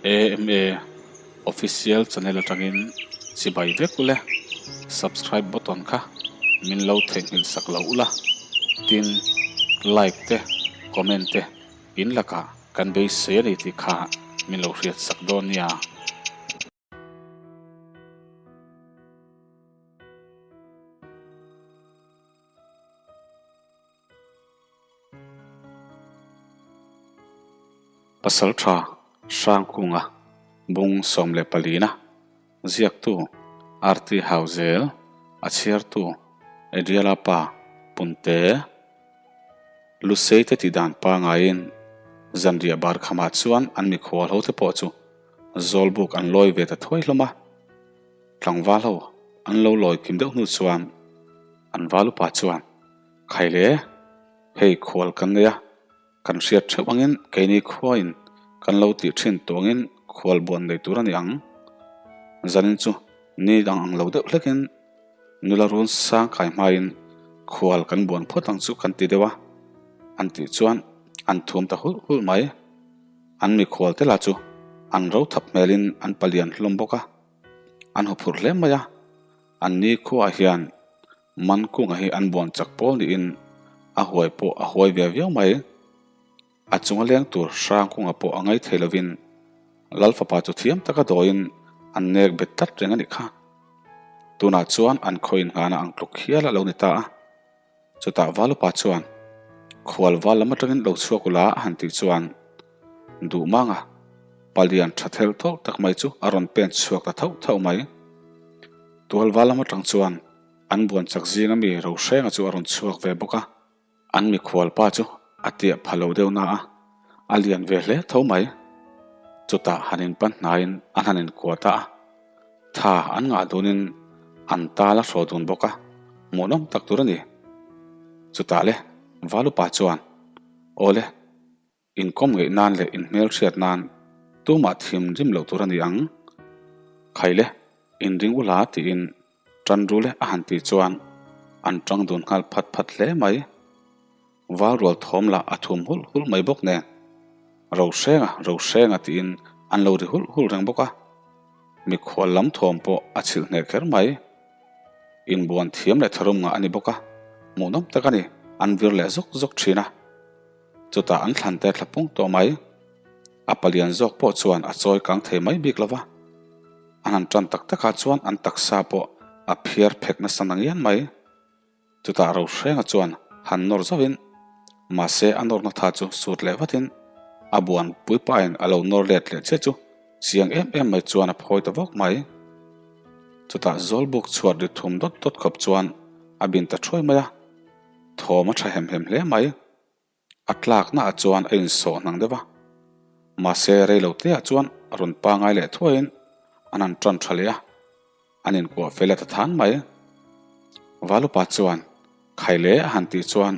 AMA Official channel atangin chibai vek ule, subscribe button kha min lo theihnghilh sak lo ula, tin like te comment te in lakah kan beisei a ni tih kha min lo hriat sak dawn nia. Pasaltha Hrangkunga bung 14-na ziaktu RT Hauzel, a chhiartu Adriala pa Punte Lusei te tih dan pangaiin zanriah bar khamah chuan an mikhual ho te pawh chu Zawlbuk an lawi ve ta thuai hlawm a, tlangval ho an lo lawi kim deuh hnu chuan an val upa chuan, Khaile, hei khual kan nei a, kan hriat theuh angin keini khuain kan lo tih thin tuangin khual buan nei tur a ni ang. Zanin chu ni dang ang lo deuh hlekin nula run sang kai hmain khual kan buan phawt ang chu kan ti deuh a, an tih chuan an thum ta hulh hulh mai. An mikhual te lah chu an ro thap hmelin an palian hlawm bawk a, an haw phurh hle mai a. An ni khuaah hian Mankunga hi an buan chak pawl niin a huai pawh a huai ve viau mai. A chunga leng tur Hrangkunga pawh a ngaithei lovin Lal fapa chu thiam taka dawiin an nek bet tlat reng a nih kha. Tunah chuan an khawiin nghahna ang tluk hial a lo ni ta a. Chutah Valupa chuan, Khual val lam atangin lo chhuak ula a han tih chuan Duhmanga palian tha thel tawk tak mai chu a rawn pen chhuak ta thauh thauh mai. Tual val lam atang chuan an buan chak zinga mi Rohrenga chu a rawn chhuak ve bawk a. An mikhual pa chu a tiah pha lo deuh na a, a lian ve hle tho mai. Chutah han inpan hnaiin an han inkuah ta a. Tha an ngah dunin an tal a hraw dun bawk a, hmuhnawm tak tur a ni. Chutah le Valupa chuan, Awle, inkawm ngeih nan leh inhmelhriat nan tumah thim rim loh tur a ni ang. Khaile, inring ula tiin tan rule a han tih chuan an tang dun nghal phat phat hle mai. Val rual thawm lah a thum hulh hulh mai bawk nen, Rohrenga, Rohrenga tiin an lo ri hulh hulh reng bawk a. Mikhual lam thawm pawh a chhilh hneh kher mai. Inbuan thiam leh tharum ngah a ni bawk a, hmuhnawm tak a ni, an vir leh zawk zawk thin a. Chutah an thlan te thla pung tawh mai. A palian zawk pawh chuan a chawi kang thei mai bik lo va. An han tan tak takah chuan an taksa pawh a phiar phek nasa nangian mai. Chutah Rohrenga chuan han nawr zauhin, mahse a nawrna tha chu sut leh vatin a buan puipain a lo nawr let leh chiah chu chiang em em mai chuan a phawi ta vawk mai. Chutah Zawlbuk chhuat ri thum dawt dawt khawp chuan a bin ta thuai mai a, thawm a tha hem hem hle mai. A tlaknaah chuan a insawh hnang deuh a, mahse rei lo teah chuan a rawn pangai leh thuaiin an han tan tha leh a, an inkuah fel leh ta than mai. Valupa chuan Khaile a han tih chuan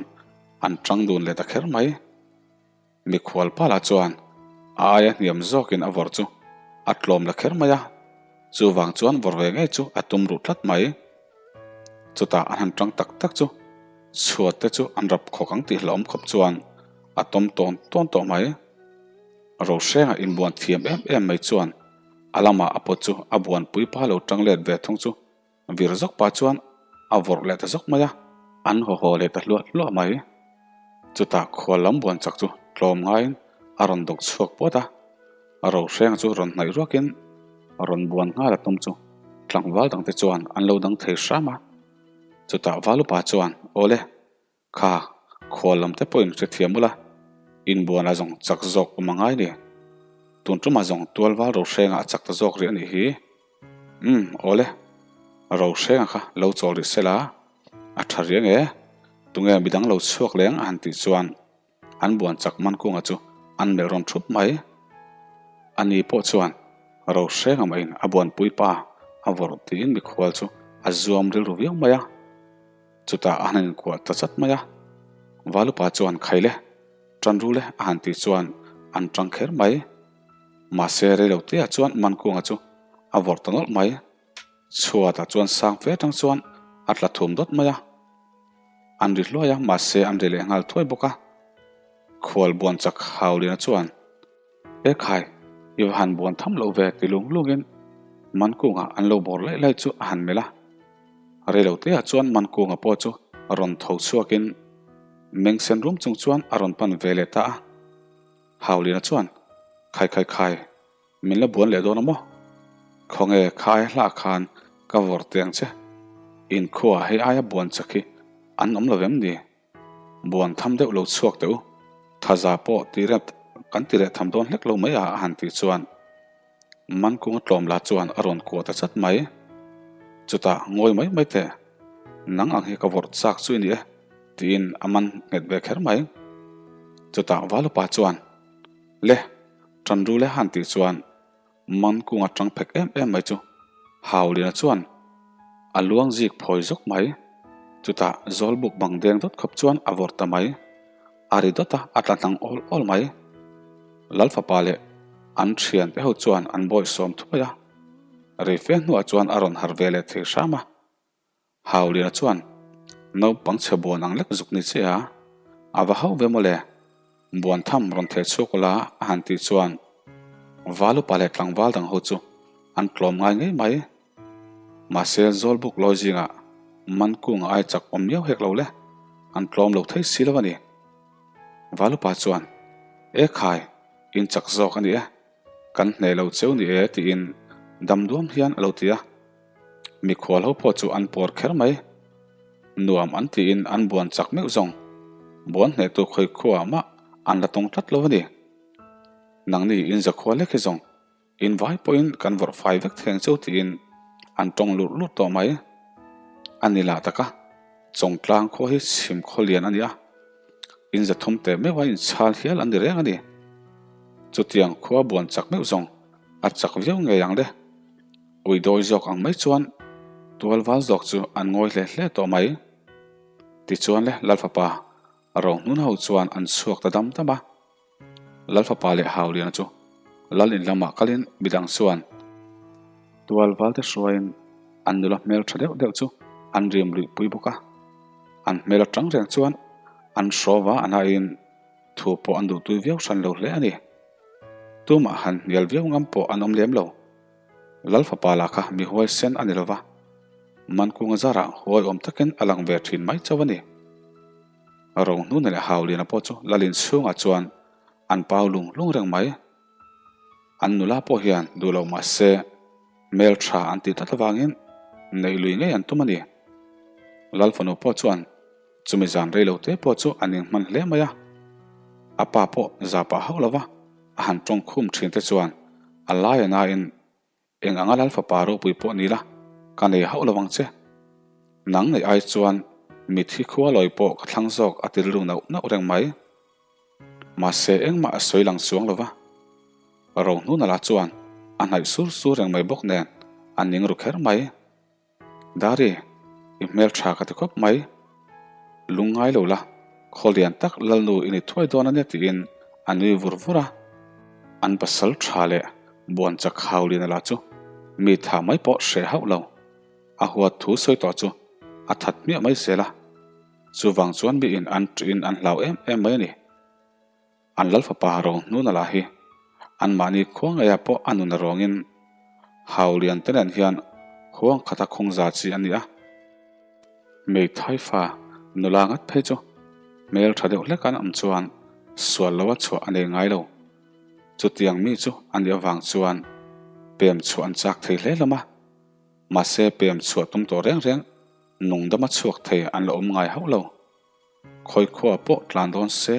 an tang dun leh ta kher mai. Mikhual pala chuan a aia hniam zawkin a vawrh chu a tlawm la kher mai a, chuvang chuan vawrh ve ngei chu a tum ruh tlat mai. Chutah an han tang tak tak chu chhuat te chu an rap khawk ang tih hlauhawm khawp chuan a tawm tawn tawn tawh mai. Rohrenga inbuan thiam em em mai chuan a lamah a pawt chu a buanpui pa lo tang let ve thung chu vir zawk pa chuan a vawrh leh ta zawk mai a, an haw haw leh ta hluah hluah mai. Chutah khual lam buan chak chu tlawm ngaiin a rawn dawk chhuak puat a, Rohrenga chu rawn hnaih ruakin rawn buan nghal a tum chu tlangval dangte chuan an lo dang thei hram a. Chutah Valupa chuan, Awle, kha khual lam te pawhin hrethiam ula, inbuan a zawng chak zawk awm a ngai ni. Tun tumah zawng tualval Rohrenga a chak ta zawk rih a nih hi. Umm, awle, Rohrenga kha lo chawl rih sela, a tha riang e, tunge midang lo chhuak leng a han tih chuan An buan chak man kunga chu an melh rawn thup mai. Ani pawh chuan Rohrenga mahin a buanpui pa a vawrh tiin mikhual chu a zuam rilru viau mai a. Chutah a han inkuah ta chat mai a. Valupa chuan Khaile, tan rule a han tih chuan an tang kher mai. Mahse reiloteah chuan man kunga chu a vawrh ta nawlh mai. Chhuatah chuan sang fe atang chuan a tla thum dawt mai a. An ri hluai a, mahse an ri leh nghal thuai bawk a. Khual buan chak Hauliana chuan, E khai, I va han buan tham loh ve ti lung lungin Mankunga an lo bawr laih laih chu a han melh a. Reiloteah chuan Mankunga pawh chu rawn tho chhuakin meng sen rum chung chuan a rawn pan ve leh ta a. Haulina chuan, Khai khai khai, min la buan leh dawn a maw? Khawnge kha aia hlah khan ka vawrh teh ang che. Inkhua hei aia buan chak hi an awm lo vem ni? Buan tham deuh lo chhuak teh u, thaza pawh ti rep kan ti leh tham dawn hlek lo mai a a han tih chuan Mankunga tlawm la chuan a rawn kuah ta chat mai. Chutah ngawi mai mai teh, nang ang hi ka vawrh chak chu i ni e tiin a man nghet ve kher mai. Chutah Valupa chuan, Le, ṭan ru le han tih chuan Man kunga ṭang phek em em mai chu Haulina chuan a luang zik phawi zawk mai. Chutah Zawlbuk bang deng dawt khawp chuan a vawrh ta mai. A ri dawt a, a tla hnang awl awl mai. Lalfapa leh an thiante ho chuan an bawihsawm thuai a. Reife hnuah chuan a rawn harh ve leh thei hram a. Hauliana chuan, Naupang chhe buan ang lek zuk ni che a, a va hauh ve mawle, buan tham rawn theh chhuak ula a han tih chuan Valupa leh tlangval dang ho chu an tlawm ngai ngei mai. Mahse Zawlbuk lawi zingah Mankunga ai chak awm miau hek lo le, an tlawm lo thei si lo a ni. Valupa chuan, E khai, in chak zawk a ni e, Kan hneh lo cheu ni e tiin dam duam hian a lo ti a. Mikhual ho pawh chu an pawr kher mai. Nuam an tiin an buan chak meuh zawng. Buan hnehtu khawi khuaah mah an la tawng tlat lo a ni. Nangni in zakhua lek hi zawng in vai pawhin kan vawrh fai vek theng cheu tiin an tawng lurh lurh tawh mai. A ni lah taka Chawngtlang khua hi chhim khaw lian a ni a, in zathum teh meuh a inchhal hial an ni reng a ni. Chutiang khua buan chak meuh zawng a chak viau ngei ang le. Ui dawi zawk ang mai chuan tual val zawk chu an ngawi hle hle tawh mai. Tichuan le Lalfapa Rohnun ho chuan an chhuak ta dam dam a. Lalfapa leh Hauliana chu Lal in lamah kalin midang chuan tual valte hruaiin an nula hmel tha deuh deuh chu an rim luih pui bawk a. An hmel atang reng chuan an hrawva a nain thu pawh an duhtui viau hran lo hle a ni. Tumah han hnial viau ngam pawh an awm lem lo. Lalfapa lah kha mi huaisen a ni lova, Mankunga zarah huai awm takin a lang ve thin mai chauh a ni. Rohnuna leh Hauliana pawh chu Lalin chhungah chuan an pau lung lung reng mai. An nula pawh hian duh loh mah se hmel tha an tih tlat avangin neih lui ngei an tum a ni. Lalfanu pawh chuan chumi zan rei lo te pawh chu a ning hman hle mai a. A pa pawh za pah hauh lova a han tawng khum thin te chuan a lai a nain Eng anga lal fapa ropui pawh ni la, ka nei hauh lo ang che. Nang neih ai chuan mitthi khua lawi pawh ka thlang zawk a ti rilru nauh nauh reng mai. Mahse engmah a sawi lang chuang lo va. Rohnuna lah chuan a hnaih sur sur reng mai bawk nen a ning ru kher mai. Dari, i hmel tha ka ti khawp mai. Lung ngai lo la, khaw lian tak lalnu i ni thuai dawn a nia tiin a nui vur vur a. An pasal tha leh buan chak hau lian ala chu mi tha mai pawh hreh hauh lo. A huat thu sawi tawh chu a that hmiah mai zel a. Chuvang chuan miin an ṭihin an hlau em em mai a ni. An lal fapa ro hnuna lah hi anmahni khua ngeiah pawh a nun a rawngin Haulian te nen hian huang khata khung za chi a ni a. Hmeithai fa nula ngat phei chu hmel tha deuh hlek an awm chuan sual loa chhuah a nei ngai lo. Chutiang mi chu a nih avang chuan pem chhuah an chak thei hle hlawm a. Mahse pem chhuah tum tawh reng reng nungdama chhuak thei an la awm ngai hauh lo. Khawi khua pawh tlan dawn se,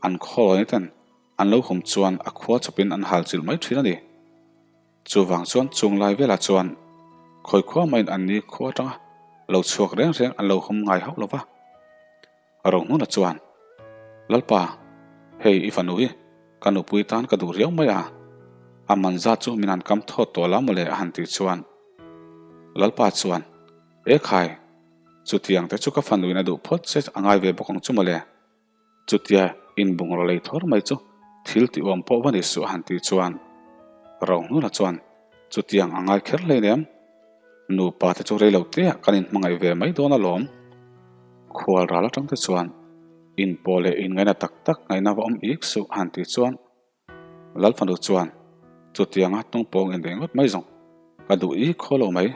an khaw lawina ten an lo hum chuan a khua chawpin an hal chilh mai thin a ni. Chuvang chuan chung lai velah chuan khawi khua maiin an ni khua atanga lo chhuak reng reng an lo hum ngai hauh lo va. Rohnuna chuan, Lalpa, hei i fanu hi ka nupui tan ka duh riau mai a, a man zat chu min han kam thawt tawh la mawle a han tih chuan Lalpa chuan, E khai, chutiang te chu ka fanuin a duh phawt che a ngai ve bawk ang chu mawle. Chutia in bungraw lei thawr mai chu thil tih awm pawh va ni suh a han tih chuan Rohnuna chuan chutiang a ngai kher hleinem. Nupa te chu rei lo te ah kan inhmangaih ve mai dawn alawm. Khual ral atang te chuan inpawh leh inngaihna tak tak ngaihna va awm ik suh a han tih chuan Lalfanu chuan. Chutianga hnungpawng in reng ngawt mai zawng ka duh i khaw lo mai.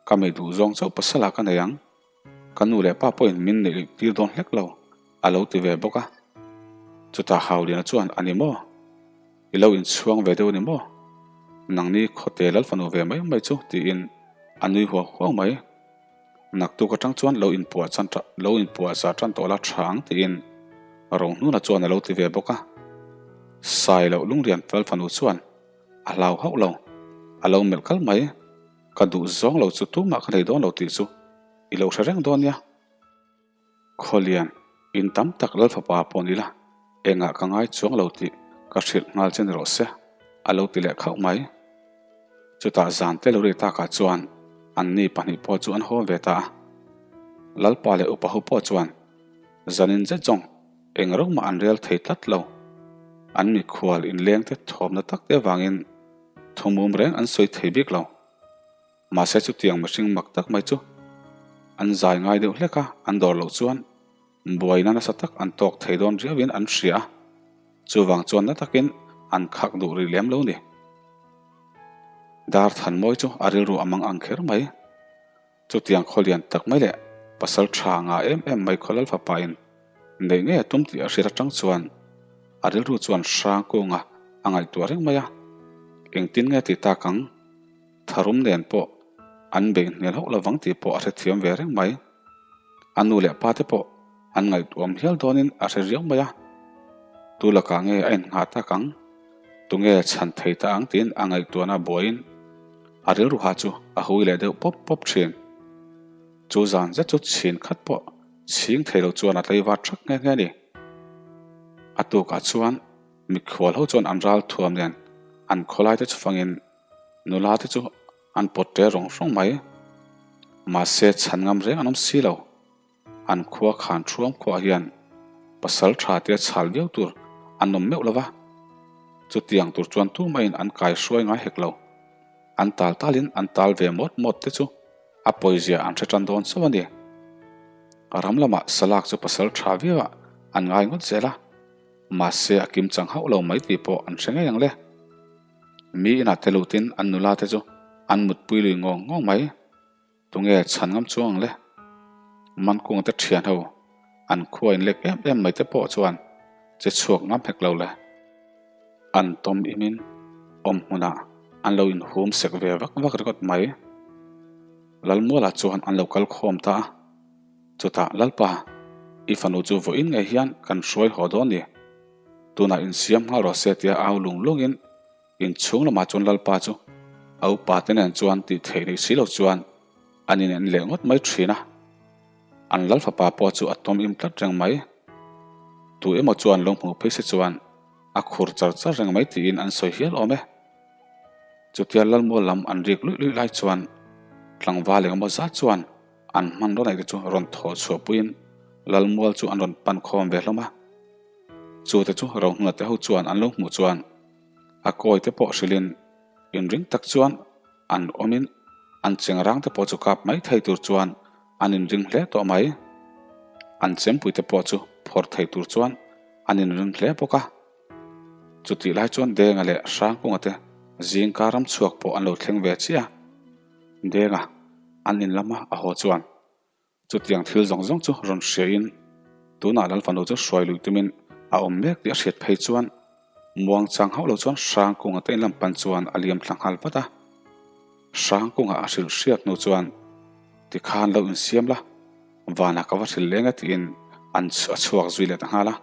Ka mi duh zawng chauh pasala ka nei ang. Ka nu leh pa pawhin min neih tir dawn hlek lo, a lo ti ve bawk a. Chutah Hauliana chuan, A ni maw? I lo inchhuang ve deuh a ni maw? Nangni khawte Lalfanu ve mai mai chu, tiin a nui huau huau mai. Naktuk atang chuan lo inpuah chan lo inpuah zah tan tawh la tha ang tiin Rohnuna chuan a lo ti ve bawk a. Sai loh lungrian fel fanu chuan a hlau hauh lo, a lo melh kal mai. Ka duh zawng lo chu tumah ka nei dawn lo tih chu i lo hre reng dawn nia. Khawlian, in tam tak Lalfapa pawh ni la, engah ka ngai chuang lo tih ka hrilh nghal che ni rawh se, a lo ti leh khauh mai. Chutah zan te lo ri takah chuan anni pahnih pawh chu an haw ve ta a. Lalpa leh upa ho pawh chuan zanin zet zawng eng reuh mah an rel thei tlat lo. An mikhual inlengte thawmna tak te avangin thumum reng an sawi thei bik lo. Mahse chutiang mihring mak tak mai chu an zai ngai deuh hlek a, an dawr loh chuan buaina nasa tak an tawk thei dawn riauin an hria a, chuvang chuan na takin an khak duh rih lem lo ni. Dar Thanmawi chu a rilru a mang ang kher mai. Chutiang khaw lian tak mai leh pasal tha nga em em mai khaw lal fapain neih ngei a tum tih a hriat atang chuan a rilru chuan hrang kunga a ngaihtuah reng mai a, engtin nge ti tak ang? Tharum nen pawh an beih hmel hauh lovang tih pawh a hrethiam ve reng mai. A nu leh pa te pawh an ngaihtuam hial dawnin a hre riau mai a. Tu lakah nge a innghah tak ang? Tunge chhan thei ta ang tiin a ngaihtuahna buaiin a rilru ha chu a hui leh deuh pawp pawp thin. Chu zan zet chu chhin khat pawh chhing thei lo chuan a tlaivar thak nghe nghe a ni. A tukah chuan mikhual ho chuan an ral thuam nen an khawlai te chu fangin Nula te chu an pawt ṭe rawng rawng mai. Mahse chhan ngam reng an awm si lo. An khua khan thuam khuah hian pasal ṭha te chhal viau tur an awm meuh lo va. Chutiang tur chuan tumaiin an kai hruai ngai hek lo. An tal talin an tal ve mawt mawt te chu a pawizia an hre ṭan dawn chauh a ni. Ram lamah salak chu pasal ṭha viauah an ngai ngawt zel a. Mahse a kimchang hauh lo mai tih pawh an hre ngei ang le. Mi inah te lutin an nula te chu an mutpui lui ngawng ngawng mai. Tunge chhan ngam chuang ang le? Mankung te thian ho an khua in lek em em mai te pawh chuan che chhuak ngam hek lo le. An tawm imin awm hmunah an lo inhum sek ve vak vak ringawt mai. Lalmualah chuan an lo kal khawm ta a. Chutah Lalpa, i fanu chu vawiin ngei hian kan hruai haw dawn ni. Tunah insiam nghal rawh se tia au lung lungin inchhung lamah chuan Lalpa chu a upa te nen chuan tih theih nei si lo chuan an inen leh ngawt mai thin a. An Lal fapa pawh chu a tawm im tlat reng mai. Tu emaw chuan lo hmuh phei se chuan a khur char char reng mai tiin an sawi hial awm e. Chutia Lalmual lam an rik luih luih lai chuan tlangval engemaw zat chuan An hmanraw neih te chu rawn thawh chhuah puiin Lalmual chu an rawn pan khawm ve hlawm a. Chu te chu Rohnuna te ho chuan an lo hmuh chuan a kawi te pawh hrilhin inring tak chuan an awmin an chengrang te pawh chu kap mai thei tur chuan an inring hle tawh mai. An chempui te pawh chu phawrh thei tur chuan an inring hle bawk a. Chutih lai chuan Denga leh Hrangkunga te zingkar ram chhuak pawh an lo thleng ve chiah a. Denga an in lama a haw chuan chutiang thil zawng zawng chu rawn hriain tunah Lalfanu chu hruai luih tumin a awm mek tih a hriat phei chuan muangchang hauh lo chuan Hrangkunga te in lam pan chuan a liam thla nghal vat a. Hrangkunga a hrilh hriat hnu chuan tikhan lo insiam la, vanah ka va hrilh leng e tiin an a chhuak zui leh ta nghal a.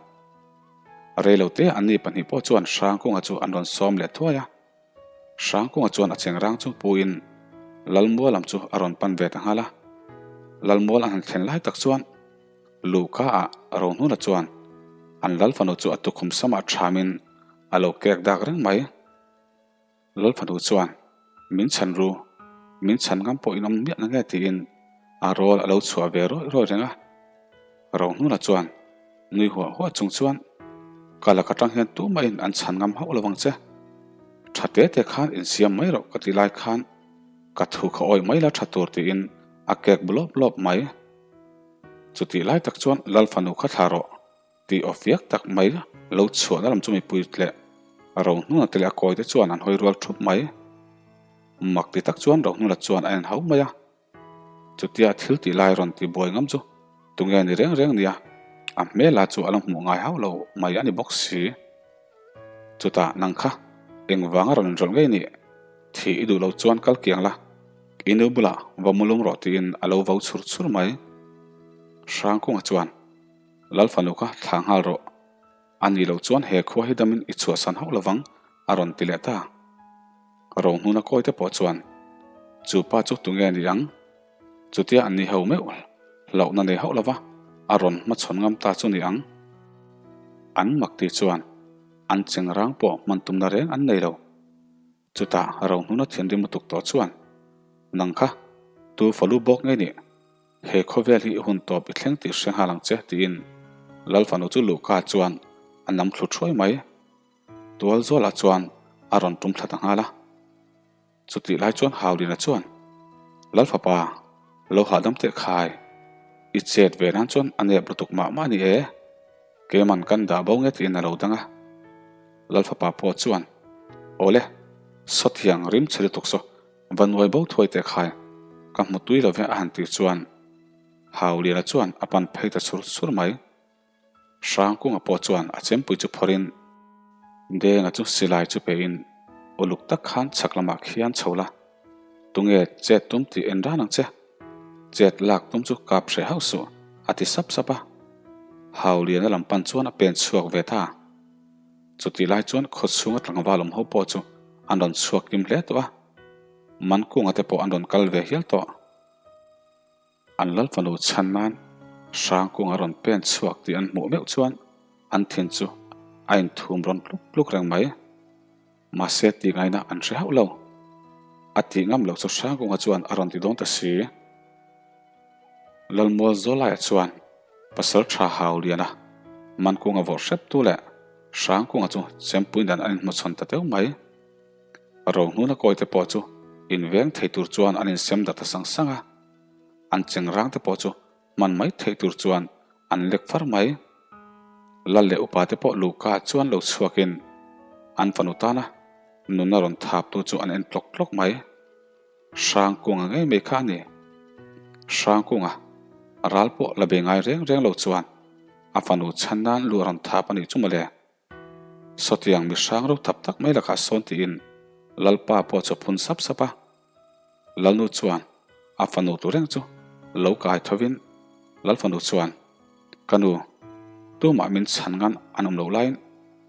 Reilote anni pahnih pawh chuan Hrangkunga chu an rawn sawm leh thuai a. Hrangkunga chuan a chengrang chu puiin Lalmual lam chu a rawn pan ve ta nghal a. Lalmual an han thlen lai tak chuan Luhka ah Rohnuna chuan an Lal fanu chu a tukhum samah thamin a lo kek dak reng mai. Lal fanu chuan min chhan ru, min chhan ngam pawh in awm miah na nge tiin a rawl a lo chhuah ve rawih rawih reng a. Rohnuna chuan nui huah huah chung chuan, Ka lak atang hian tumahin an chhan ngam hauh lo ang che. Tha te te khan insiam mai rawh ka ti lai khan ka thu kha awih mai la tha tur tiin a kek bu lawp lawp mai. Chutih lai tak chuan Lal fanu kha thla rawh tih aw fiak tak mai lo chhuahna lam chu mipui leh. Rohnuna te leh a kawi te chuan an hawi rual thup mai. Mak ti tak chuan Rohnuna chuan a en hau mai a. Chutia thil tih lai rawn ti buai ngam chu tunge ni reng reng nia, a hmela chu a la hmuh ngai hauh lo mai a ni bawk si. Chutah nang kha engvanga rawn inrawlh ngei nih? Thih i duh lo chuan kal kiang la, i nu bulah va mu lum rawh tiin a lo vo chhur chhur mai. Hrangkunga chuan, Lalfanu kha thlah nghal rawh. A nih loh chuan he khua hi damin i chhuahsan hauh lovang, a rawn ti leh ta. Rohnuna kawi te pawh chuan, Chu pa chu tunge a ni ang? Chutia an ni ho meuh hlauhna nei hauh lova a rawn hmachhawn ngam ta chu ni ang. An mak ti chuan an chengrang pawh hman tumna reng an nei lo. Chutah Rohnuna thinrim lutuk tawh chuan, Nang kha, tu falu bawk ngei nih? He khawvel hi i hun tawp i thleng tih hre nghal ang che, tiin Lal fanu chu Luka chuan a nam thlu thuai mai. Tual zualah chuan a rawn tum thla ta nghal a. Chutih lai chuan Haulina chuan, Lal fapa, lo hahdam teh khai. I chet ve nan chuan a nep lutuk mah mah a ni e. Keiman kan dah bo nge tiin a lo dang a. Lal fapa pawh chuan, Awle, sawthiang rim chhe lutuk saw Va nuai bo thuai teh khai, ka hmu tui lo ve a han tih chuan Hauliana chuan a pan phei ta chhur chhur mai. Hrangkunga pawh chuan a chempui chu phawrhin Denga chu silai chu pehin uluk tak khan chhak lamah khian chho la, tunge chet tum tih en ran ang che, chet lak tum chu kap hreh hauh suh a ti sap sap a. Hauliana lam pan chuan a pen chhuak ve ta. Chutih lai chuan khawchhunga tlangval awm ho pawh chu an rawn chhuak kim hle tawh a, Mankunga te pawh an rawn kal ve hial tawh. An lal fanu chhan nan Hrangkunga rawn pen chhuak tih an hmuh meuh chuan an thin chu a inthum rawn tluk tluk reng mai. Mahse tih ngaina an hre hauh lo. A tih ngam loh chu Hrangkunga chuan a rawn ti dawn ta si. Lalmual Zawlaia chuan pasal tha hau lian a, Mankunga vawrh hrep tu leh Hrangkunga chu chempui dan an inhmuchhawn ta deuh mai. Rohnuna kawi te pawh chu inveng thei tur chuan an insem dah ta sang sang a, an chengrang te pawh chu hman mai theih tur chuan an lek far mai. Lal leh upa te pawh Luka chuan lo chhuakin an fanu tana nunna rawn thap tu chu an en tlawk tlawk mai. Hrangkunga ngei mai kha a ni. Hrangkunga, ral pawh la be ngai reng reng lo chuan a fanu chhan nan lu a rawn thap a nih chu mawle. Sawtiang mi hrang ro thap tak mai lakah sawn tiin Lalpa pawh chu a phun sap sap a. Lalnu chuan a fanu tur reng chu lo kai thovin Lalfanu chuan, Ka nu, tumah min chhan ngan an awm loh laiin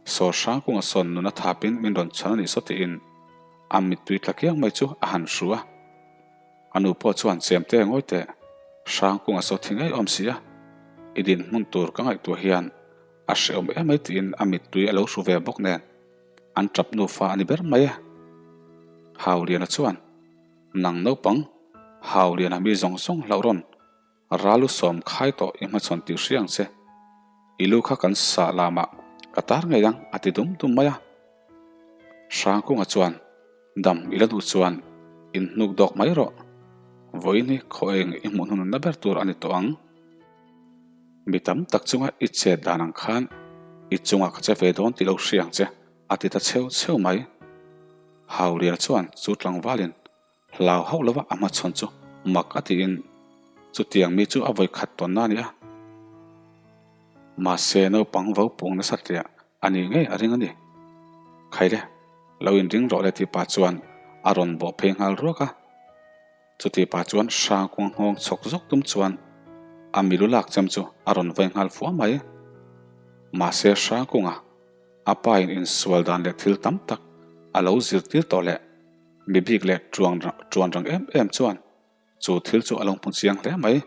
Sawr Hrangkunga sawn nuna thapin min rawn chhan a nih saw tiin A mittui tla kiang mai chu a han hru a. A nu pawh chuan chemte ngawi teh, Hrangkunga saw thi ngei awm si a, i dinhmun tur ka ngaihtuah hian a hrehawm em mai tiin a mittui a lo hru ve bawk nen an tap nufa a ni ber mai e. Hauliana chuan, Nang naupang, Hauliana mi zawng zawng hlauh rawn Ralu sawm khai tawh i hmachhawn tih hria ang che. I lu kha kan sah lamah ka tar ngei ang a ti dum dum mai a. Hrangkunga chuan dam i la duh chuan in hnuk dawk mai rawh. Vawiin hi khaw eng i hmuh hnun na ber tur a ni tawh ang. Mi tam tak chunga i chet dan ang khan i chungah ka che ve dawn tih lo hria ang che a ti ta cheu cheu mai. Hauliana chuan chu tlangvalin Hlau hauh lova a hmachhawn chu mak a tiin chutiang mi chu a vawi khat tawnna a ni a. Mahse naupang vo pung nasa tliah a nih ngei a ring a ni. Khaile, lo inring rawh le tih pah chuan a rawn bawh phei nghal ruak a. Chutih pah chuan Hrangkunga nghawng chhawk zawk tum chuan a milu lak chem chu a rawn vawi nghal fua mai. Mahse Hrangkunga a pa in insual dan leh thil tam tak a lo zirtir tawh leh Mi bik leh tuan rang em em chuan chu thil chu a lo hmu chiang hle mai.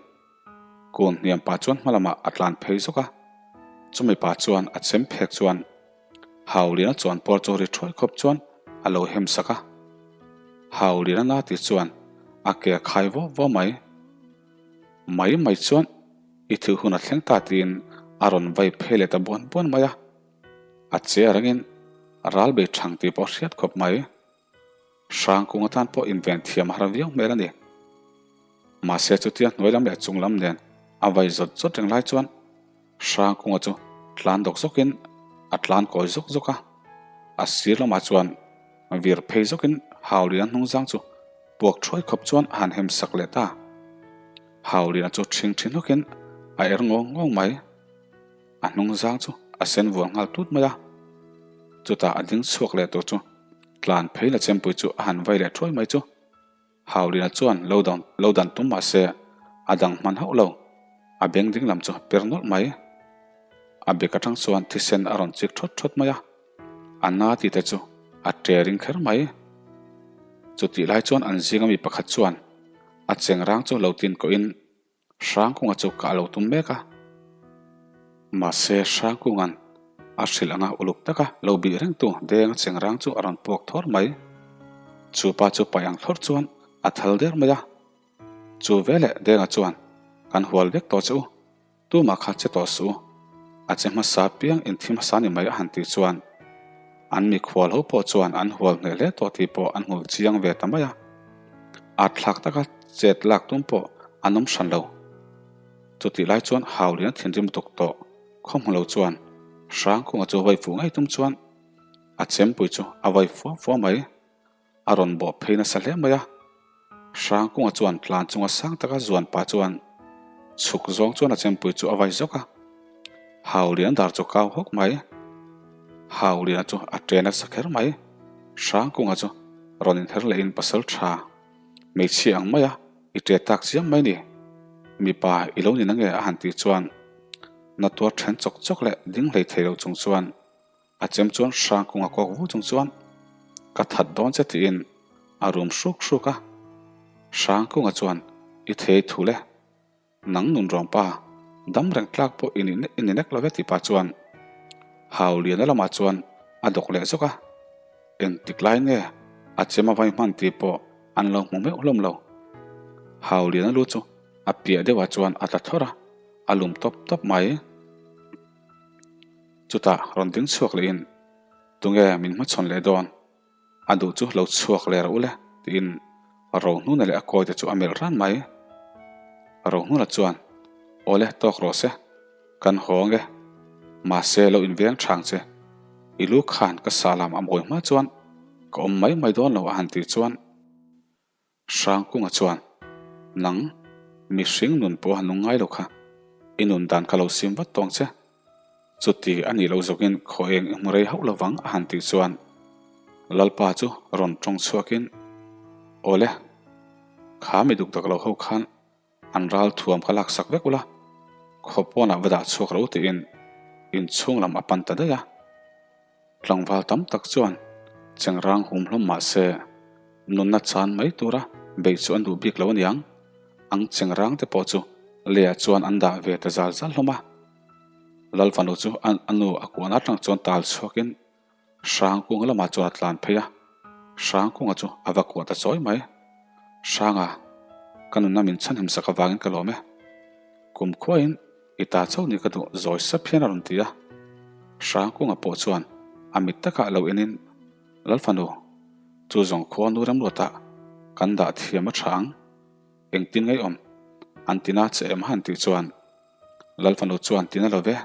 Kun hniam pah chuan hma lamah a tlan phei zawk a, chumi pah chuan a chem phek chuan Hauliana chuan pawr chu ri thuai khawp chuan a lo hem sak a. Hauliana na ti chuan a ke a khai vaw vaw mai. Mai mai chuan i thih hun a thleng ta tiin a rawn vai phei leh ta buan buan mai a. A che rengin ral bei thang tih pawh a hriat khawp mai. Hrangkung atan pawh inven thiam a har viau hmel a ni. Mahse chutia hnuai lam leh chung lam nen a vai zawt zawt reng lai chuan Hrangkunga chu tlan dawk zawkin a tlan kawi zawk zawk a. A sir lamah chuan vir phei zawkin Hauliana hnungzang chu puak thuai khawp chuan a han hem sak leh ta. Hauliana chu ṭhing ṭhi hnawkin a er ngawng ngawng mai. A hnungzang chu a sen vual nghal tut mai a. Chutah a ding chhuak leh tur chu tlan phei la chempui chu a han vai leh thuai mai chu. Haulina chuan lo dang lo dan tum mah se a dang hman hauh lo. A beng ding lam chu per nawlh mai. A bek atang chuan thisen a rawn chik thawt thawt mai a. A na tih te chu a ṭe ring kher mai. Chutih lai chuan an zinga mi pakhat chuan a chengrang chu lo tin kawhin Hrangkunga chu ka lo tum mek a, mahse Hrangkunga'n a hrilh anga uluk taka lo bih rengtu Denga chengrang chu a rawn puak thawr mai. Chu pa chu paih ang thlawr chuan a thal der mai a. Chu veleh Denga chuan, Kan hual vek tawh che u, tumah kha che tawh suh u, a che hmasa piang inthi hmasa ni mai a han tih chuan an mikhual ho pawh chuan an hual hneh hle tawh tih pawh an hmu chiang ve ta mai a. At thlak taka chet lak tum pawh an awm hran lo. Chutih lai chuan Haulian thinrim tuk tawh khaw hmu lo chuan Hrangkunga chu vai fuh ngei tum chuan a chempui chu a vai fua fua mai. A rawn bawh phei nasa hle mai a. Hrangkunga chuan tlan chunga sang taka zuan pah chuan chhuk zawng chuan a chempui chu a vai zawk a. Haulian dar chu kau hawk mai. Hauliana chu a ṭe nasa kher mai. Hrangkunga chu rawn inher lehin pasal ṭha hmeichhia ang maia i ṭe tak chiam mai ni. Mipa i lo ni nange a han tih chuan na tuar ṭhen chawk chawk leh ding hlei thei lo chung chuan a chem chuan Hrangkunga kawk vu chung chuan ka that dawn che tiin a rum hruk hruk a. Hrangkunga chuan i thei thul e. Nang nun rawng pa, dam reng tlak pawh i ni i ni nek lo ve tih pah chuan Hau Liana lamah chuan a dawk leh zawk a. Engtik lai nge a chem a vai hman tih pawh an lo hmu meuh hlawm lo. Hau Liana lu chu a piah deuhah chuan a tla thlawr a, a lum tawp tawp mai. Chutah rawn ding chhuak lehin, Tunge min hmachhawn leh dawn? A duh chu lo chhuak leh rawh u le, tiin Rohnuna leh a kawite chu a melh ran mai. Rohnuna chuan, Awle, tawk rawh se, kan haw ang e. Mahse, lo inveng thang che. I lu khan ka sahlam a mawi hma chuan ka awm mai mai dawn lo a han tih chuan, Hrangkunga chuan, Nang, mihring nun pawh a nung ngai lo kha, i nun dan kha lo sim vat tawng che. Chuti a nih loh zawkin khaw eng i hmu rei hauh lo vang a han tih chuan Lalpa chu rawn tawng chhuakin, Awle, kha mi duk dak lo ho khan an ral thuam kha laksak vek ula, khaw pawnah va dah chhuak lo tiin inchhung lam a pan ta daih a. Tlangval tam tak chuan chengrang hum hlawm mah se, nunna chan mai tura beih chu an duh bik lo aniang. Ang chengrang te pawh chu leiah chuan an dah ve ta zal zal hlawm a. Lalfanu chu a nu a kuan atang chuan tal chhuakin Hrangkunga lamah chuan a tlan phei a, Hrangkunga chu a va kuah ta chawi mai. Hranga, ka nunna min chhanhim sak avangin ka lawm e. Kumkhuain I ta chauh nih ka duh zawi sap hian a rawn ti a. Hrangkunga pawh chuan a mit takah lo enin, Lalfanu, chu zawng khua nu remruatah kan dah thiam a tha ang, engtin ngeiawm an tina che em han tih chuan Lalfanu chuan tina lo ve,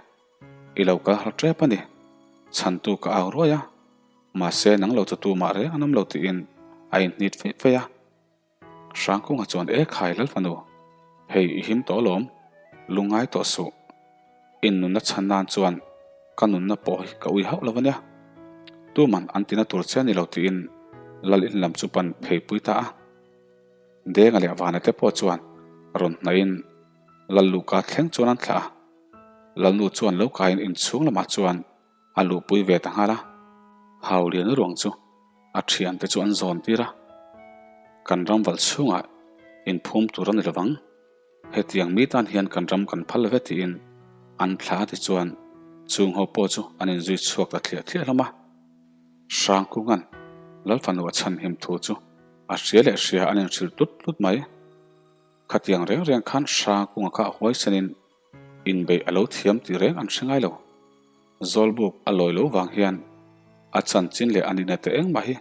i lo kal har tep a ni, chhantu ka au ruai a, mahse nang lo chu tumah reng an awm lo tiin a inhnit feih feih a. Hrangkunga chuan E khai Lalfanu, hei i him tawh alawm, lungngai tawh suh. In nunna chhan nan chuan ka nunna pawh hi ka ui hauh lo ania. Tuman an tina tur che a ni lo tiin Lal in lam chu pan phei pui ta a. Denga leh Vana te pawh chuan rawn hnaihin Lal Luhka thleng chuan an thlah a. Lalnu chuan lo kaiin inchhung lamah chuan A luhpui ve ta nghal a, Hauliana ruang chu a thiante chu an zawn tir a, Kan ram valh chhungah inphum tur a ni lovang, hetiang mi tan hian kan ram kan phal ve tiin an thla a ti chuan chung ho pawh chu an inzui chhuak ta thliah thliah hlawm a. Hrangkunga'n Lalfanu a chhanhim thu chu a hria leh hria an inhrilh tlut tlut mai. Khatiang reng reng khan Hrangkunga kha a huaisanin Inbeih a lo thiam tih reng an hre ngai lo. Zawlbuk a lawi lo vang hian a chanchin leh a nihna te engmah hi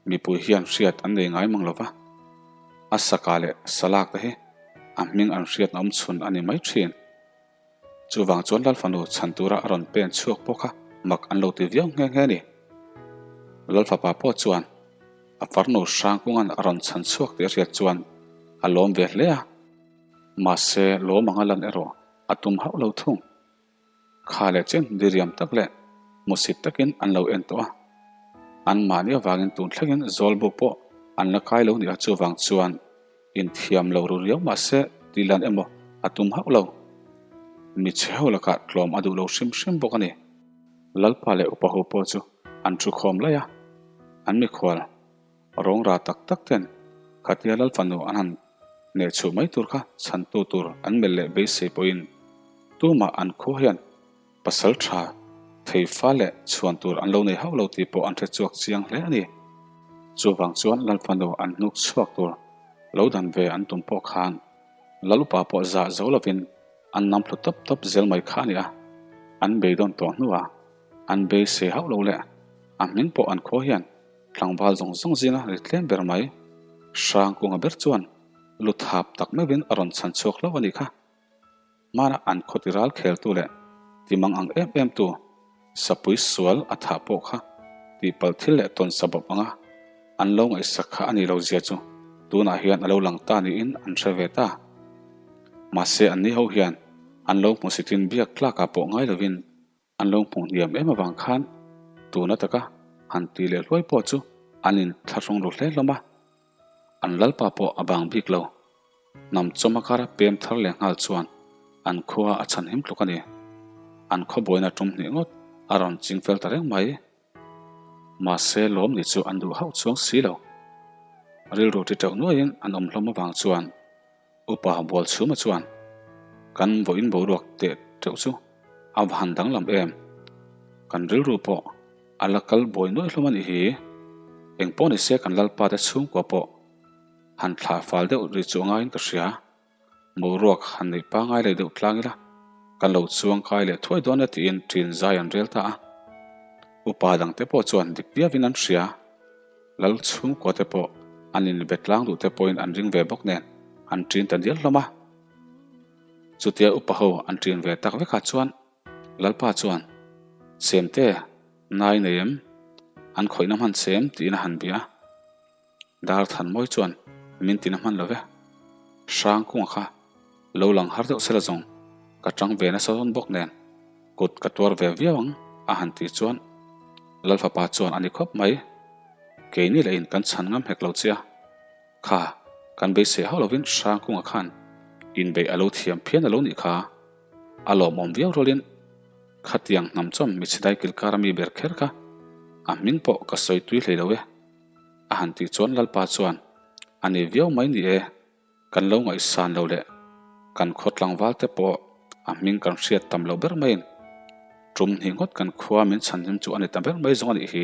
mipui hian hriat an nei ngai mang lo va. A saka leh salak te hi a hming an hriatna awm chhun a ni mai thin. Chuvang chuan Lalfanu chhan tura a rawn pen chhuak pawh kha mak an lo ti viau nghe nghe a ni. Lalfapa pawh chuan a farnu Hrangkunga'n a rawn chhan chhuak tih a hriat chuan a lawm ve hle a, mahse lawm anga lan erawh a tum hauh lo thung. Kha leh chen diriam tak leh hmusit takin an lo en tawh a, anmahni avangin tun thlengin Zawlbuk pawh an la kai lo nia chuvang chuan inthiam lo ru riau mahse tih lan emaw a tum hauh lo. Michhe ho lakah tlawm a duh lo hrim hrim bawk a ni. Lalpa leh upa ho pawh chu an thu khawm laih a, an mikhual rawngra tak tak ten khatia Lalfanu an han hneh chhuh mai tur kha chhantu tur an melh leh beisei pawhin tumah an khua hian pasal tha thei fa leh chhuan tur an lo nei hauh lo tih pawh an hre chhuak chiang hle a ni. Chuvang chuan Lalfanu an hnuk chhuak tur lo dan ve an tum pawh khan Lalupa pawh zah zo lovin an nam thlu tawp tawp zel mai kha a ni a, an beidawn tawh hnuah an beisei hauh lo leh a hming pawh an khaw hian tlangval zawng zawng zinga ri tlem ber mai Hrangkunga ber chuan lu thap tak meuhin a rawn chhan chhuak hlauh a nih kha. Hmana an khaw ti ral kheltu leh ti mang ang em em tu Sapui sual a thah pawh kha tihpalh thil leh tawn sabawp anga an lo ngaihsak kha a nih lo zia chu tunah hian a lo lang ta niin an hre ve ta. Mahse anni ho hian an lo hmusitin biak tlakah pawh ngai lovin an lo hmuh hniam em avang khan tuna taka han ti leh hluai pawh chu an inthlahrung ru hle hlawm a. An lalpa pawh a bang bik lo. Hnam chawma kara pem thar leh nghal chuan an khua a chhan him tluk a ni. An khaw buaina tum hnih ngawt a rawn ching fel ta reng mai. Mahse lawm ni chu an duh hauh chuang si lo. Rilru ti teuh nuaiin an awm hlawm avang chuan Upa Bualchhuma chuan kan vawiin boruak teh teuh chu a va han danglam em? Kan rilru pawh a la kal buai nuai hlawm a nih hi. Engpawh ni se kan lalpa te chhungkua pawh han thlah fal deuh ri chu a ngaiin ka hria. Boruak han neih pangai leh deuh tlang ila kan lo chuang kai leh thuai dawn e tiin ṭin zai an rel ta a. Upa dangte pawh chuan dik viauin an hria. Lal chhungkua te pawh an inbe tlang duh te pawhin an ring ve bawk nen an ṭin ta dial hlawm a. Chutia upa ho an ṭin ve tak vekah chuan Lalpa chuan, Chemte, nai nei em? An khawihna hman che em? tiin a han bia a. Dar Thanmawi chuan min tina hman lo ve. Hrangkunga kha lo lang har deuh sela zawng ka tang ve nasa dawn bawk nen kut ka tuar ve viau ang a han tih chuan Lalfapa chuan a ni khawp mai. Keini leh in kan chhan ngam hek lo che a. Kha kan beisei hauh lovin Hrangkunga khan inbeih a lo thiam phian a lo nih kha. A lawmawm viau rualin khatiang hnam chawm michhidai kilkar ami ber kher kha a hming pawh ka sawi tui hlei lo e. A han tih chuan Lalpa chuan, A ni viau mai ni e, kan lo ngaihsan lo leh kan khaw tlangval te pawh a hming kan hriat tam lo ber maiin tum hnih ngawt kan khua min chhanhim chu a ni ta ber mai zawng a nih hi.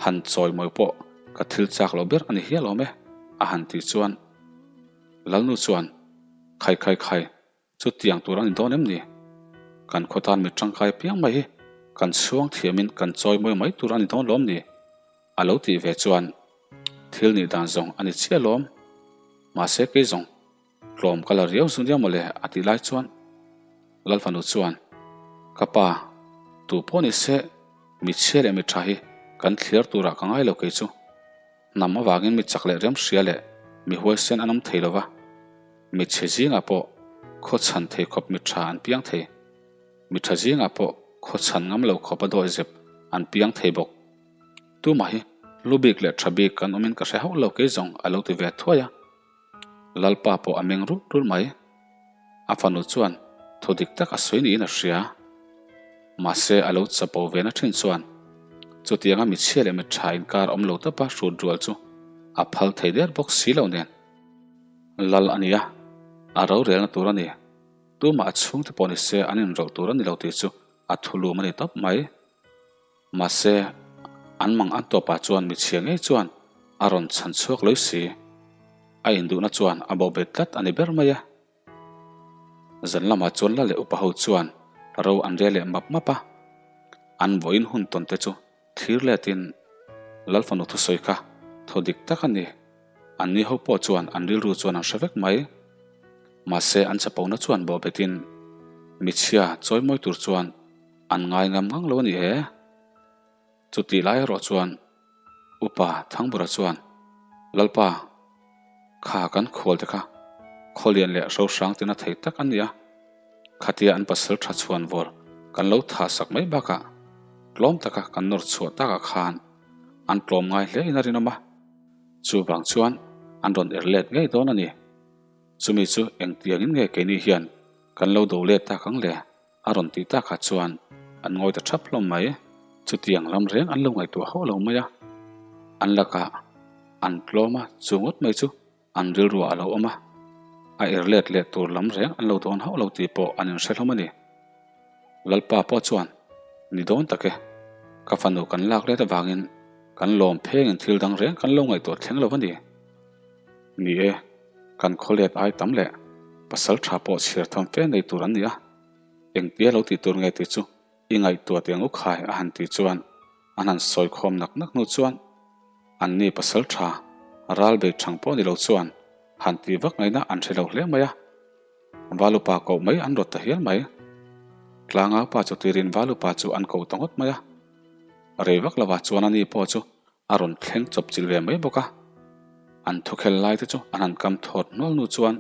Han chawimawi pawh ka thil chak lo ber a ni hial awm e, a han tih chuan Lalnu chuan, Khai khai khai, Chutiang tur a ni dawn em ni? Kan khaw tan mi tangkai piang mai hi kan chhuang thiamin kan chawi mawi mai tur a ni dawn lawm ni? A lo tih ve chuan thil nih dan zawng a ni chiah lawm. Mahse kei zawng tlawm ka la riau zu nia mawle a tih lai chuan Lalfanu chuan Ka pa, tu pawh ni se mi chhia leh mi tha hi kan thliar turah ka ngai lo kei chu. Hnam avangin mi chak leh rem hria leh mi huaisen an awm thei lo va, mi chhe zingah pawh khaw chhan thei khawp mi tha an piang thei. Mi tha zingah pawh khaw chhan ngam lo khawp a dawihzep an piang thei bawk. Tumah hi hlu bik leh tha bik kan awmin ka hre hauh lo kei zawng a lo ti ve thuai a. Lalpa pawh a meng rulh rulh mai. A fanu chuan thu dik tak a sawi niin a hria. Mahse a lo chapo ve na thin chuan chutianga michhia leh mitha inkar awm lo tawpa hrut rual chu a phal thei der bawk si lo nen. Lal a nia, a rorelna tur a ni. Tumah a chhungte pawh ni se an inrawlh tur a ni lo tih chu a thulum a ni tawp mai. Mahse, an mang an tawpah chuan michhia ngei chuan a rawn chhan chhuak loi si. A induhna chuan a bo bet tlat a ni ber mai a. Zan lamah chuan la leh upa ho chuan ro an rel leh map map a. An vawiin hun tawn te chu thlir letin Lalfanu thusawi kha thaw dik tak a ni. Anni ho pawh chuan an rilru chuan an hre vek mai. Mahse, an chapona chuan bawh betin michhia chawimawi tur chuan An ngai ngam ngang lo a ni e. Chutih lai erawh chuan Upa Thangbura chuan, Lalpa, kha kan khual te kha Khawlian leh Hrohrang tina thei tak an ni a, khatia an pasal tha chhuan vawr kan lo thah sak mai bakah tlawm taka kan nawr chhuah takah khan an tlawm ngai hle in a rinawm a, chuvang chuan an rawn er let ngei dawn a ni. Chumi chu engtiangin nge keini hian kan lo do let tak ang le? A rawn tih takah chuan an ngawi ta thap hlawm mai. Chutiang lam reng an lo ngaihtuah hauh lo mai a, an lakah an tlawm a, chu ngawt mai chu an rilruah a lo awm a, a er let leh tur lam reng an lo dawn hauh lo tih pawh an inhre hlawm a ni. Lalpa pawh chuan, Ni dawn tak e, ka fanu kan lak let avangin kan lawm phengin thil dang reng kan lo ngaihtuah thleng lo a ni. Ni e, kan khawlet ai tam leh pasal tha pawh chhiar tham fe nei tur an ni a, engtia lo tih tur nge tih chu i ngaihtuah tih ang u khai a han tih chuan an han sawi khawm nak nak hnu chuan an ni pasal tha ral bei thang pawh ni lo chuan han tih vak ngaihna an hre lo hle mai a, Valupa koh mai an rawt ta hial mai. Tlangau pa chu tirin Valupa chu an ko ta ngawt mai a, rei vak lovah chuan ani pawh chu A rawn thleng chawp chilh ve mai bawk a, an thukhel lai te chu an han kam thawt hnual hnu chuan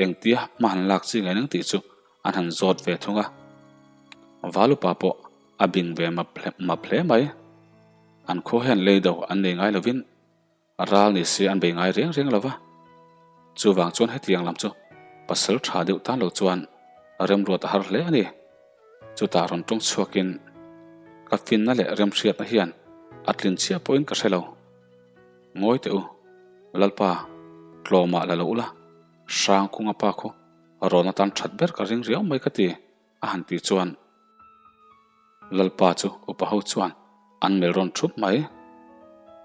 engtia hma han lak chi ngai nang tih chu an han zawt ve thung a. Valupa pawh a bing ve map map hle mai. An khua hian lei do an nei ngai lovin ral ni se an bei ngai reng reng lo va. Chuvang chuan hetiang lam chu pasal tha deuh tan lo chuan remruat a har hle a ni. Chutah rawn tawng chhuakin, Ka finna leh remhriatna hian a tlin chiah pawhin ka hre lo. Ngawi teh u, Lalpa, tlawmah la lo ula, hrang kunga pa khu rawn atan that ber ka ring riau mai ka ti, a han tih chuan Lalpa chu upa ho chuan an melh rawn thup mai.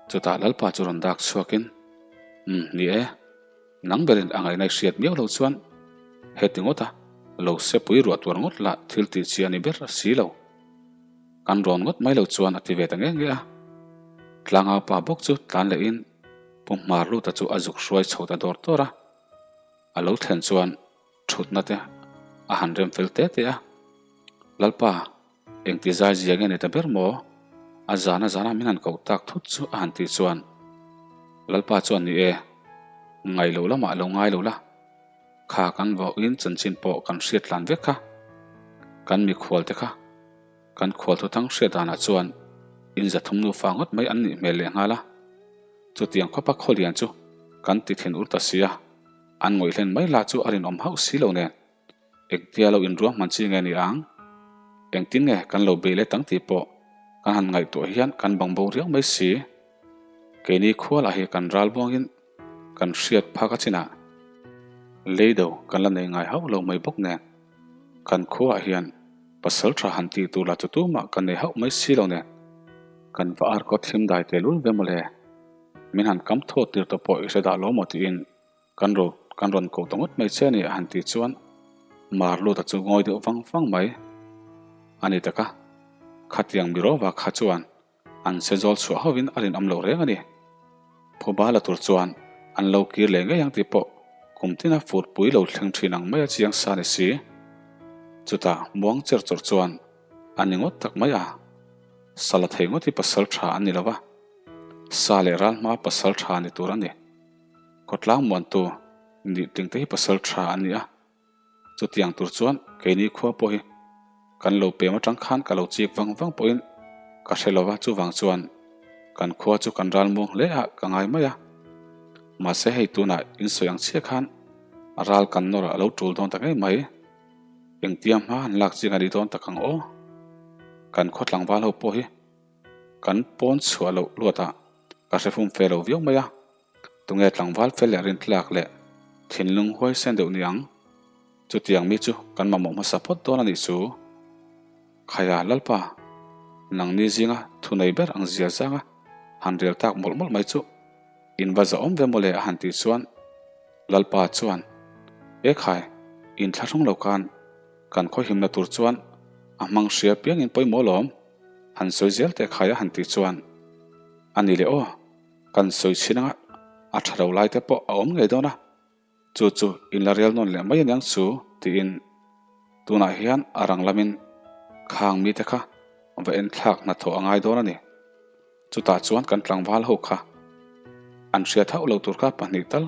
Chutah Lalpa chu rawn dak chhuakin, Umm, ni e. Nang berin a ngaihna i hriat miau lo chuan heti ngawta lo sepui ruah tuar ngawt lah thil tih chi a ni ber si lo. Kan rawn ngawt mai lo chuan a ti ve ta nge nge a. Tlangau pa bawk chu tlan lehin Pu Hmarluta chu a zuk hruai chho ta dawr dawr a. A lo thlen chuan thutna te a han rem fel te te a. Lalpa, engti zai zia nge ni ta ber maw? A zana zana min han koh tak thut chu a han tih chuan Lalpa chuan ni e, ngaih loh lamah lo ngai lo la, kha kan vawiin chanchin pawh kan hriat tlan vek kha, kan mikhual te kha, kan khual thuthang hriat danah chuan in zathum nufa ngawt mai an nih hmel lehnghal a, chutiang khawpa khawlian chu kan ti thin ur ta sia. An ngawih hlen mai lah chu a rinawm hauh si lo nen, engtia lo inruang hman chi nge ni ang? Engtin nge kan lo bei let ang tih pawh kan han ngaihtuah hian kan bang bo riau mai si. Keini khua lah hi kan ral buangin kan hriat phak a chinah leido kan la nei ngai hauh lo mai bawk nen, kan khuaah hian pasal tha han tih tur lah chu tumah kan nei hauh mai si lo nen, kan va ar kawt hlim dai tel ul ve mawle. Min han kam thawt tir tawh pawh i hre dah lo maw tiin Kan ro kan rawn koh ta ngawt mai che a ni a han tih chuan Marluta chu ngawi deuh vang vang mai a ni tak a, khatiang Mirova kha chuan an se zawl chhuah hovin a rinawm lo reng a ni. Phuba la tur chuan an lo kir leh ngei ang tih pawh kum tina furpui lo thleng thin ang mai a chiang sa ni si. Chutah muang cher chawr chuan a ni ngawt tak mai a, Sala thei ngawt hi pasal tha an ni lo va, sa leh ral hmaa pasal tha ni tur a ni. Khawtlang muantu nih tlingte hi pasal tha an ni a, chutiang tur chuan keini khua pawh hi kan lo pem atang khan ka lo chik vang vang pawhin ka hre lova, chuvang chuan kan khua chu kan ral muang hle a ka ngai mai a, mahse hei tunah insawi ang chiah khan ral kan nawr a lo tul dawn ta ngei mai, engtia hma han lak ching a ni dawn tak ang aw, kan khaw tlangval ho pawh hi kan pawn chhuah loh luatah ka hre fum fe lo viau mai a. Tunge tlangval fel leh rintlak leh thinlung huaisen deuh ni ang? Chutiang mi chu kan mamawh hmasa phawt dawn a nih chu. Khaia Lalpa, nangni zinga thunei ber ang zia zanga han rel tak mawlh mawlh mai chu in va zahawm ve mawle a han tih chuan Lalpa chuan, E khai, in thlahrung lo khan kan khawhimna tur chuan a hmang hria piangin pawimawh lawm, han sawi zel teh khai a han tih chuan, A ni leh aw. Kan sawi chhin anga a tha lo lai te pawh a awm ngei dawn a, chu chu in la rel nawn leh mai aniang chu tiin tunah hian a rang lamin khang mite kha va en thlak hnathawh a ngai dawn a ni. Chutah chuan kan tlangval ho kha an hriat hauh lo tur kha pahnih tal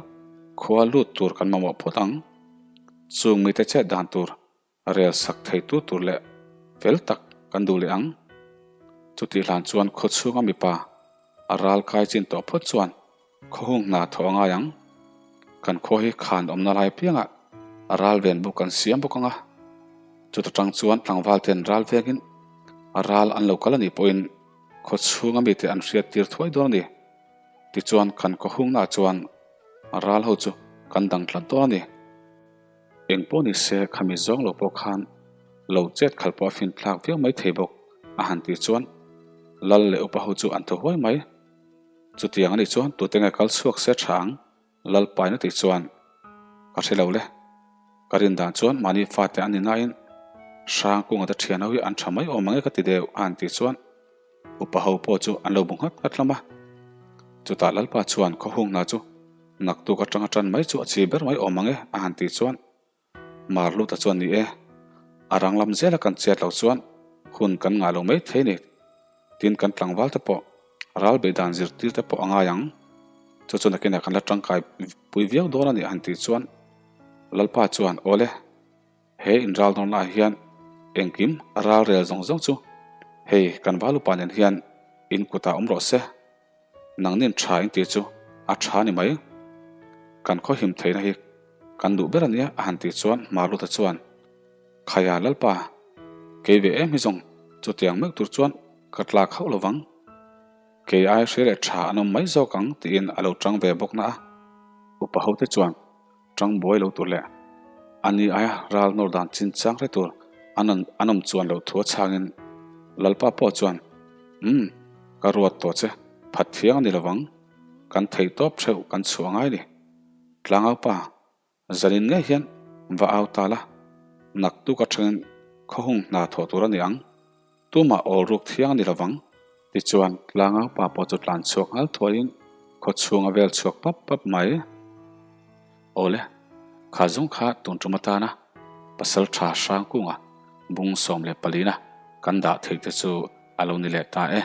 khua lut tur kan mamawh phawt ang. Chung mite chet dan tur rel sak theitu tur leh fel tak kan duh leh ang. Chutih hlan chuan khaw chhunga mipa a ral kai chin tawh phawt chuan khaw hung hna thawh a ngai ang. Kan khua hi khan awmna lai piangah a ral ven buk an siam bawk ang a. Chuta tang chuan tlangval ten ral vengin a ral an lo kal a nih pawhin khaw chhunga mite an hriat tir thuai dawn a ni. Tichuan kan khaw hungnaah chuan a ral ho chu kan dang tlat dawn a ni. Eng pawh ni se khami zawng lo pawh khan lo chet khalh pawh a fin thlak viau mai thei bawk a han tih chuan Lal leh upa ho chu an thaw huai mai. Chutiang a nih chuan tute nge kal chhuak se tha ang Lal paina tih chuan ka hre lo le. Ka rin dan chuan mahni fate an ni nain Hrangkunga te thian ho hi an tha mai awm ang e ka ti deuh a han tih chuan Upa ho pawh chu an lo bu nghat nghat hlawm a. Chutah Lalpa chuan khaw hung hna chu naktuk atanga tan mai chu a chi ber mai awm ang e a han tih chuan Marluta chuan ni e, a rang lam zela kan chet loh chuan hun kan ngah lo mai thei ni. Tin kan tlangval te pawh ral beih dan zirtir te pawh a ngai ang. Chu chu nakinah kan la tangkai pui viau dawn a ni a han tih chuan Lalpa chuan awle. He inral nawrnaah hian engkim a ral rel zawng zawng chu hei kan valupa nen hian in kutah awm rawh se, nangnin tha in tih chu a tha ni mai. Kan khaw him theihna hi kan duh ber a nia a han tih chuan Marluta chuan, Khaia Lalpa, kei ve em hi zawng chutiang meuh tur chuan ka tlak hauh lo vang. Kei ai hria leh tha an awm mai zawk ang tiin a lo tang ve bawk na a. Upa hote chuan Tang buai lo tur leh a ni aia ral nawr dan chin chang hre tur an an awm chuan loh thu a chhangin Lalpa pawh chuan, Umm, ka ruat tawh che, phat thiang a ni lovang, kan thei tawp theuh kan chhuah ngai ni. Tlangaupa, zanin ngei hian va au ta la, naktuk atangin khawhung hna thawh tur a ni ang. Tumah awl ruk thiang a ni lovang. Tichuan, tlangaupa pawh chu tlan chhuak nghal thuaiin khaw chhung a vel chhuak pap pap mai. Awle, kha zung kha tun tum atana pasal tha Hrangkunga bung 14 kan dah theih te chu a lo ni leh ta e.